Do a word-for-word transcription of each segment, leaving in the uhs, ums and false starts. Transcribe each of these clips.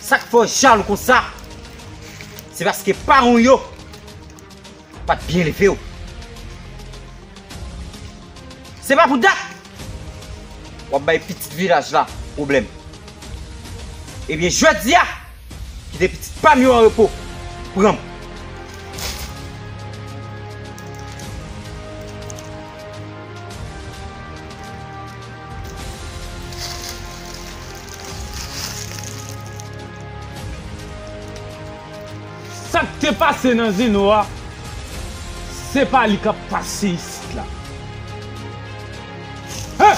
Sa k fè w jalou konsa, se paske paran w yo pa t byen leve w. Se pa pou dat w ap bay pitit vilaj la pwoblèm. Ebyen, jodi a, kite pitit pa m yo an repo. Pran m. Sa k te pase nan Zeno a, se pa li k ap pase isit la. Hey!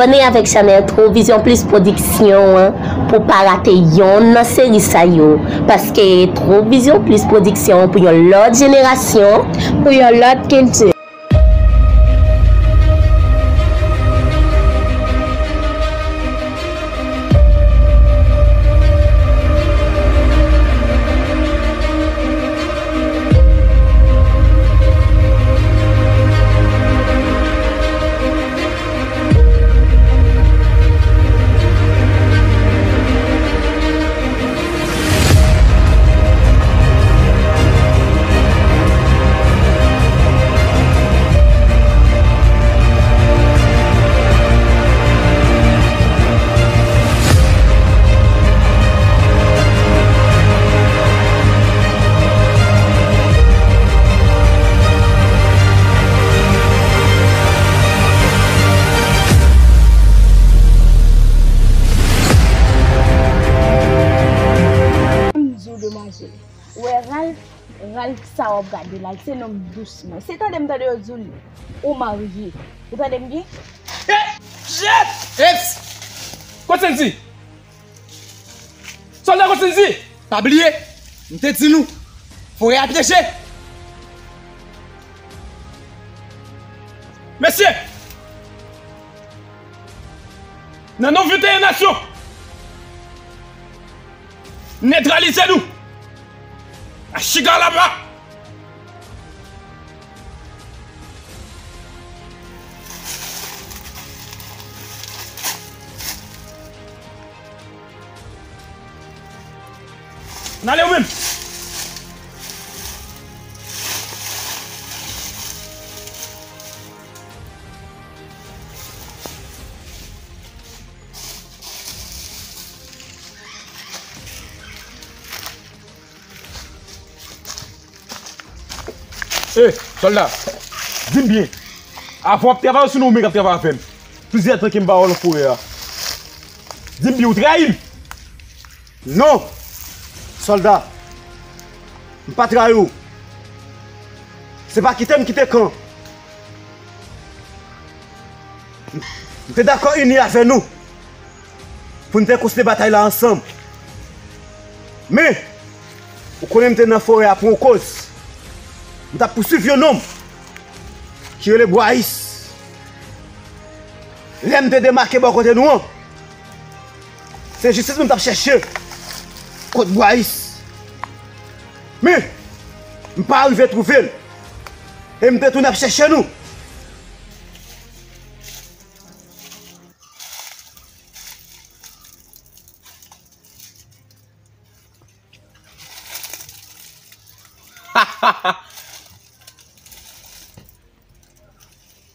Abòne avèk chanèl Trovision Plus Production an pou w pa rate yonn nan seri sa yo, paske Trovision Plus Production pou yon lòt jenerasyon, pou yon lòt kilti. Ou wè Ralph, Ralph sa w ap gade la, se nonm dous mwen. Se tande m tande yo di w ou marye. Ou tande m byen? Eps! Kontinye! Sòlda Kontinye! Pa bliye, m te di nou, forè a pyeje! Mesye! Nan non venteyen nasyon! Netralize nou! A chiga laba! Ann ale ou menm! Ey, sòlda, di m byen. Avan w ap travay oubyen se ou menm k ap travay avè m? Plizyè tan ke m pa wè w nan forè a. Di m byen, ou trayi m? Non! Sòlda, m pa trayi w. Se pa kite m kite kan. M te dakò ini avè nou pou n te kontinye batay la ansanm. Men, ou konnen m te nan forè a pou yon koz. M t ap pouswiv yon nonm ki rele Bwayis. Lè m te demake bò kote nou an, se jistis mwen t ap chèche kot Bwayis. Men, m pa rive twouve l. E m te tounen ap chèche nou.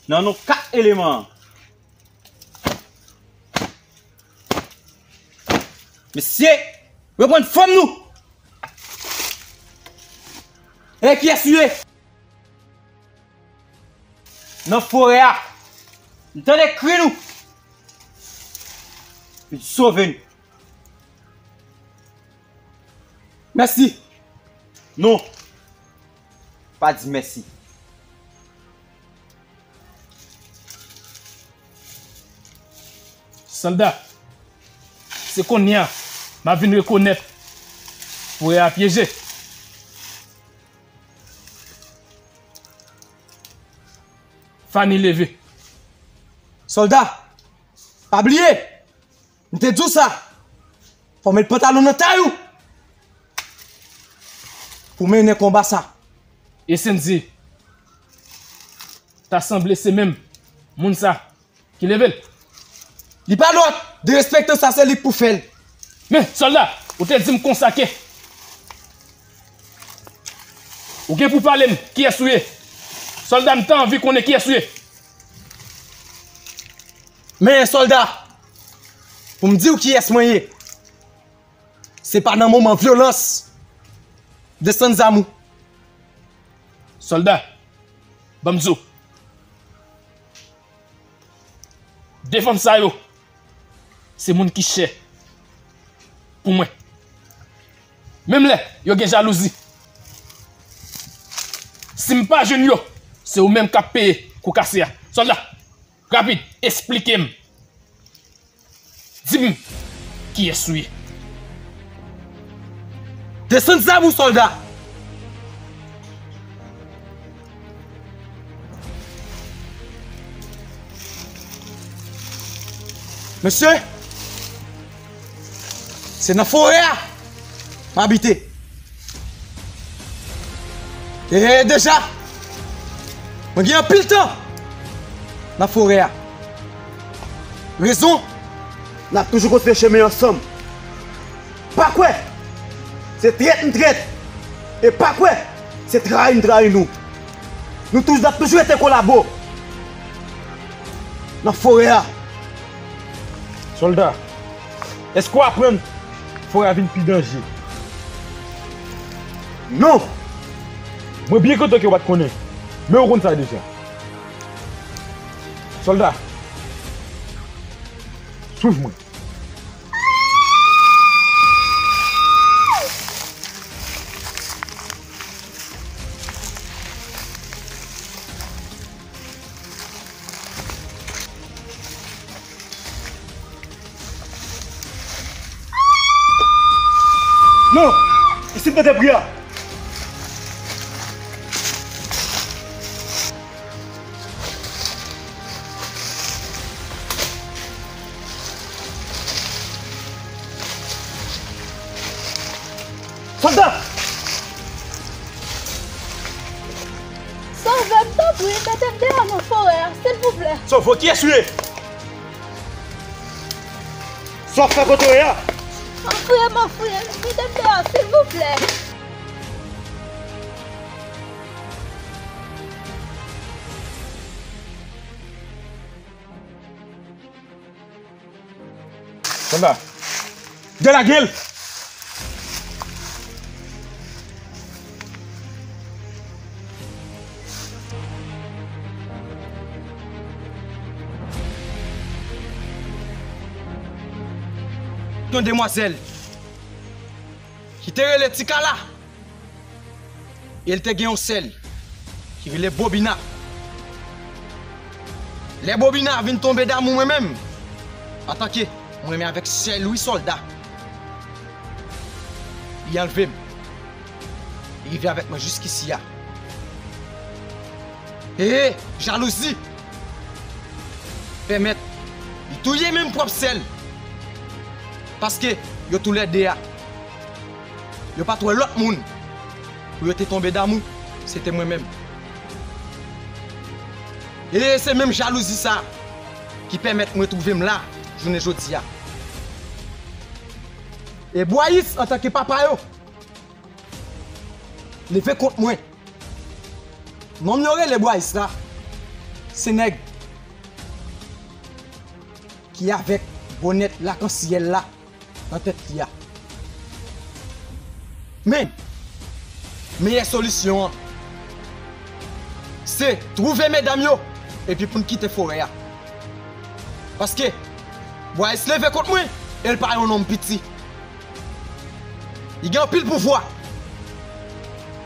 Nan non kat eleman an. Mesye, reprann fòm nou! E kiyès nou ye? Nan forè a, m tande kri nou. Vin sove nou. Mèsi. Non. Pa di mèsi. Sòlda, se kounye a m ap vin rekonèt forè a pyeje. pa ni leve. Sòlda, pa bliye, m te di w sa. Fò w met pantalon nan tay ou pou w mennen konba sa. E Senzi, ta sanble se menm moun sa ki leve l. Li pa lòt, derespektan sa se li k pou fè l. Men, sòlda, ou te di m konsa ke ou gen pou pale m kiyès ou ye. Sòlda, m ta anvi konnen kiyès ou ye. Men, sòlda, pou m di w kiyès mwen ye, se pa nan moman vyolans. Desann zam ou. Sòlda, ban m di w. De fanm sa yo, se moun ki chè pou mwen. Menm lè yo gen jalouzi, si m pa jwenn yo, se ou menm k ap peye kou kase a. Sòlda, rapid, esplike m. Di m kiyès ou ye. Desann zam ou, sòlda. Mesye, se nan forè a m abite. E deja, mwen gen anpil tan nan forè a. Rezon? N ap toujou kontinye chemen ansanm. Pa kwè se trèt m trèt. E pa kwè se trayi m trayi nou. Nou toujou, n ap toujou rete kolabo nan forè a. Sòlda, èske w aprann forè a vin pi danje? Non! Mwen byen kontan ke w pa t konnen, men ou konn sa deja. Sòlda, swiv mwen. Non! Isit mwen te pri a! Sòlda! Sove m, tanpri, mete m deyò nan forè a, silvouplè. Sove w? Kiyès ou ye? Sa w ap fè kote w ye a? Anfouye m, anfouye m, kite m deyò, silvouplè. Sòlda, delage l! Yon demwazèl ki te rele Tikala. E l te gen yon sè l ki rele Bobina. Lè Bobina vin tonbe damou mwen menm, antanke mwen renmen avèk sè l wi, sòlda, li anlve m. Li rive avèk mwen jiskisi a. E jalouzi pèmèt li touye menm pwòp sè l. Paske yo toulède a, yo pa t wè lòt moun pou yo te tonbe damou, se te mwen menm. E se menm jalouzi sa a ki pèmèt mwen twouve m la jounen jodi a. E Bwayis, antanke papa yo, leve kont mwen. Nonm yo rele Bwayis la, se nèg ki avèk bonèt lakansyèl la nan tèt li a. Men, meyè solisyon an, se twouve medam yo, epi pou n kite forè a. Paske, Bwayis leve kont mwen, e l pa yon nonm piti. Li gen anpil pouvwa.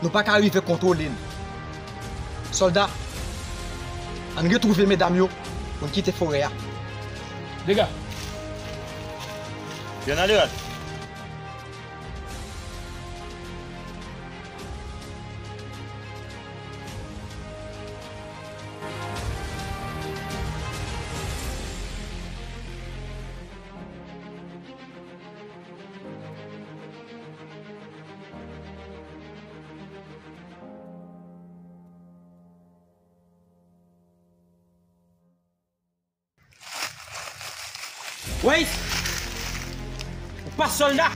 Nou pa ka rive kontwole l. Sòlda, ann retwouve medam yo pou n kite forè a. Dega. Yo nan lewat. Wayis, ou pa sòlda.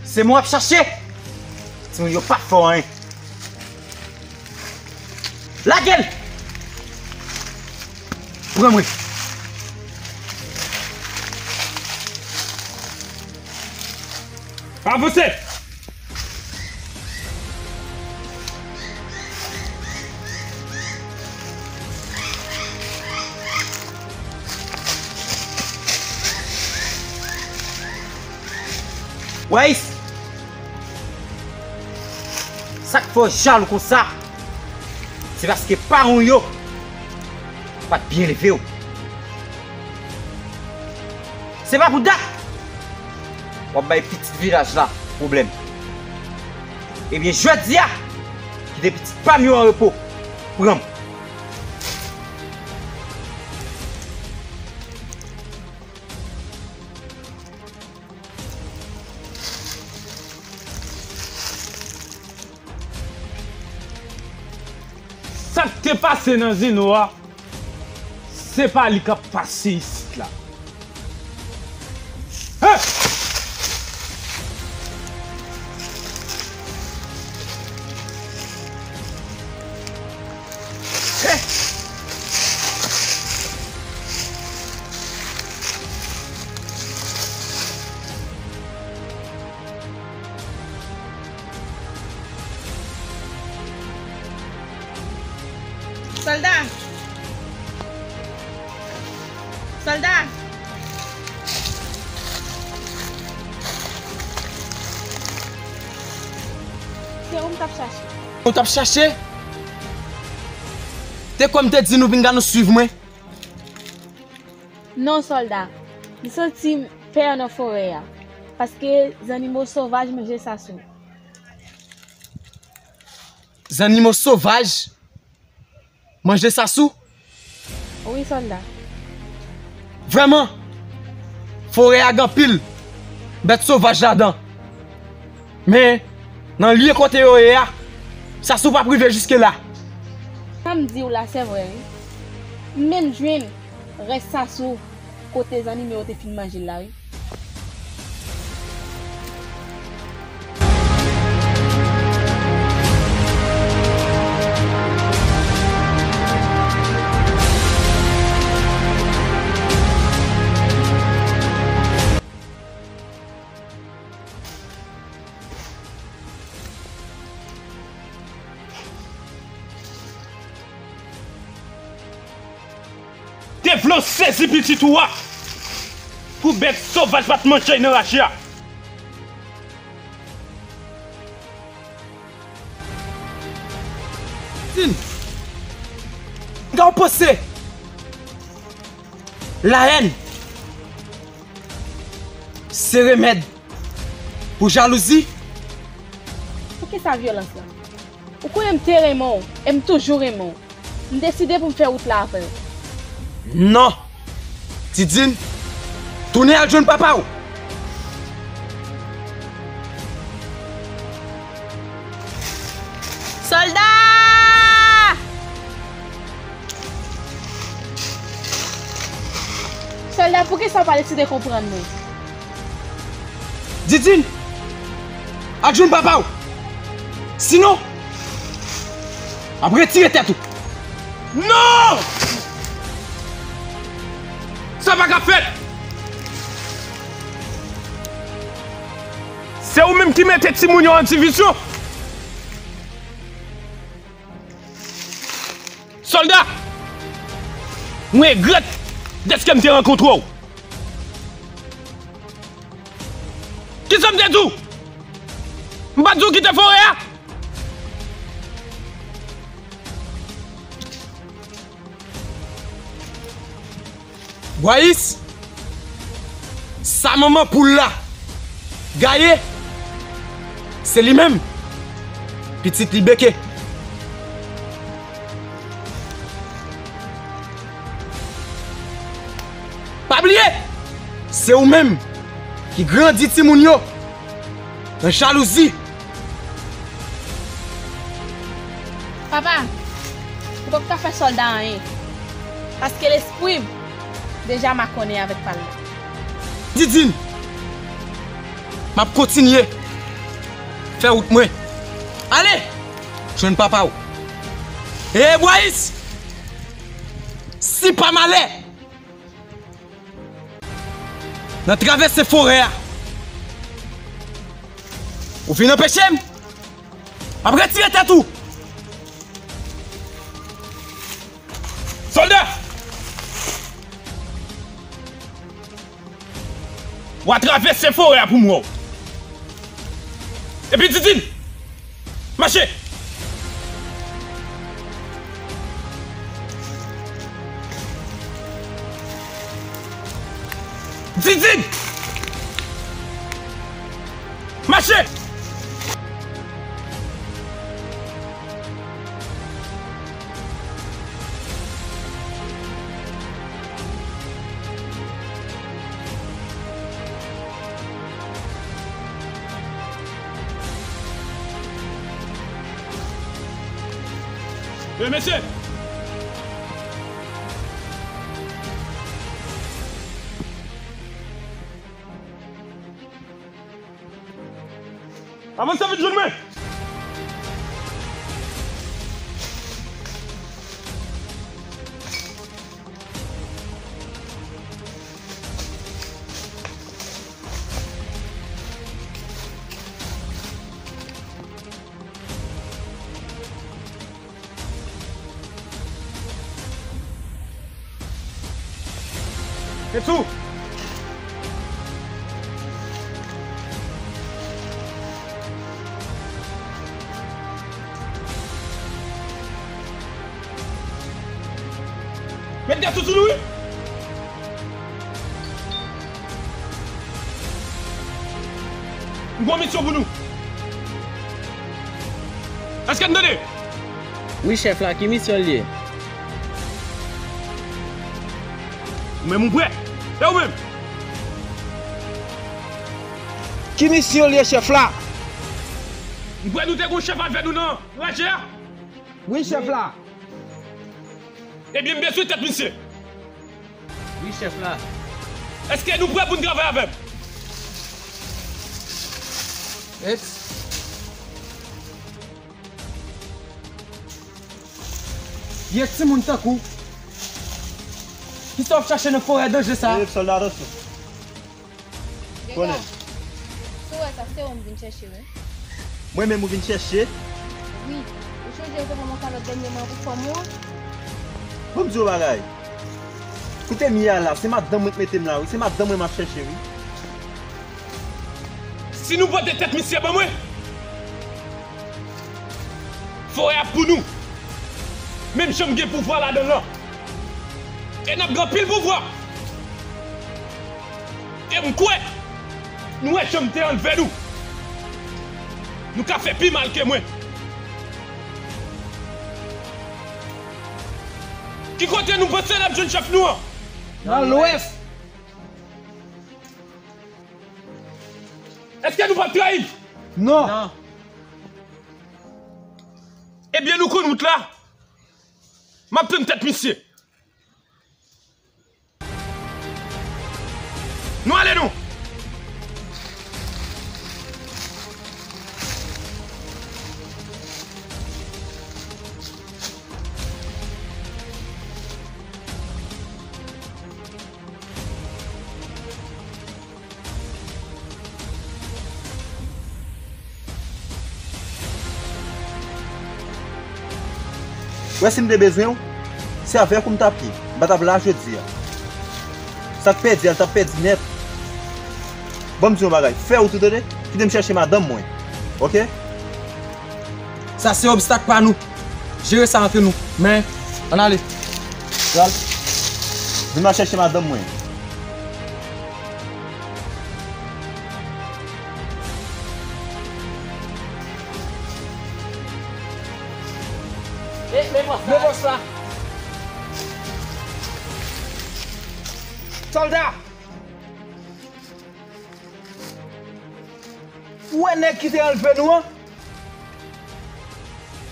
Se mwen w ap chache. Timoun yo pa fè w anyen. Lage l! Pran mwen. Avanse! Wayis, sa k fè w jalou konsa, se paske paran w yo pa t byen leve w. Se pa pou dat w ap bay pitit vilaj la pwoblèm. Ebyen, jodi a, kite pitit pa m yo an repo. Pran m. Sa k te pase nan Zeno a, se pa li k ap pase isit la. Hey! Sòlda! Sòlda! Se ou m t ap chache. Ou t ap chache? Te kwè m te di nou pinga nou swiv mwen? Non, sòlda. M santi m pè nan forè a, paske zannimo sovaj manje sasou. Zannimo sovaj manje sasou? Wi, sòlda. Vrèman, forè a gen anpil bèt sovaj ladan. Men, nan lye kote yo ye a, sasou p ap rive jiske la. Sa m di w la, se vre, wi. M menm jwenn rès sasou kote zannimo yo te fin manje l la, wi. Te vle w sezi pitit ou a pou bèt sovaj pa t manje l nan raje a. Tin, m ka w panse lahèn se remèd pou jalouzi? Poukisa vyolans lan? Ou konnen m te renmen w e m toujou renmen w. M deside pou m fè wout la avè w. Non! Didin, tounen al jwenn papa w! Sòlda! Sòlda, poukisa w pa deside konprann mwen? Didin, al jwenn papa w! Sinon, m ap retire tèt ou! Non! Sa pa ka fèt! Se ou menm ki mete timoun yo an divizyon! Sòlda, mwen regrèt dèske m te rankontre w. Kisa m te di w? M pa t di w kite forè a? Wayis, sa manman poul la gaye, se li menm, pitit li beke. Pa bliye, se ou menm ki grandi timoun yo nan jalouzi. Papa, ou p ap ka fè Sòlda anyen, paske lespri m deja makonnen avèk pa l la. Didin, m ap kontinye fè wout mwen. Ale jwenn papa w. E Bwayis, si pa malè, nan travèse forè a, ou vin anpeche m, m ap retire tèt ou. Sòlda! W a travèse forè a pou m wè w. Epi Didin, mache! Didin! Mache! Ey, mesye! Avanse vit, jwenn mwen! Ret sou! Met gaz sou nou, wi! M gen yon misyon pou nou. Èske n tande? Wi, chèf la, ki misyon l ye? Ou menm ou prè? E ou menm? Ki misyon l ye, chèf la? M kwè nou te gen yon chèf avè nou nan ranje a. Wi, chèf la. Ebyen, m bezwen tèt misye. Wi, chèf la. Èske nou prè pou n travay avè m? Eps. Vye timoun tankou w. Kisa w ap chache nan forè danje sa a? Ey, sòlda, atansyon. Dega, si w wè sa, se ou m vin chèche, wi. Mwen menm ou vin chèche? Wi. Ou sonje ou te ban m yon kalòt dènyèman pou fanm ou an? Ban m di w yon bagay. Kote m ye a la, se madanm mwen k mete m la, wi. Se madanm mwen m ap chèche, wi. Si nou pote tèt misye ban mwen, forè a pou nou. Menm jan m gen pouvwa ladan l lan. E n ap gen anpil pouvwa. E m kwè, nou wè jan m te anlve nou. Nou ka fè pi mal ke mwen. Ki kote nou panse n ap jwenn chèf nou an? Nan lwès. Èske nou p ap trayi l? Non. Non. Ebyen, nou konn wout la. M ap tann tèt misye. Nou ale non! Wè si m te bezwen w, se avèk ou m t ap ye. M pa t ap la jodi a. Sa k pèdi a, l t ap pèdi nèt. Ban m di w yon bagay. Fè wout ou tande, kite m chèche madanm mwen. Oke? Sa se obstak pa nou. Jere sa antre nou. Men, ann ale. Pral. Vin m al chèche madanm mwen. E, men bòs la. Men bòs la. Sòlda! Ou wè nèg ki te anlve nou an?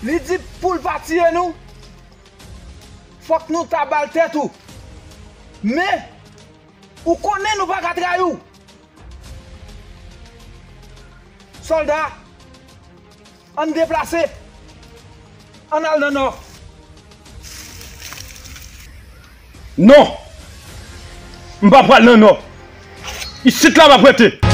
Li di pou l pa tiye nou, fòk nou ta ba l tèt ou. Men, ou konnen nou pa ka trayi w. Sòlda, ann deplase. Ann al nan nò. Non! M pa pral nan nò. Isit la m ap rete.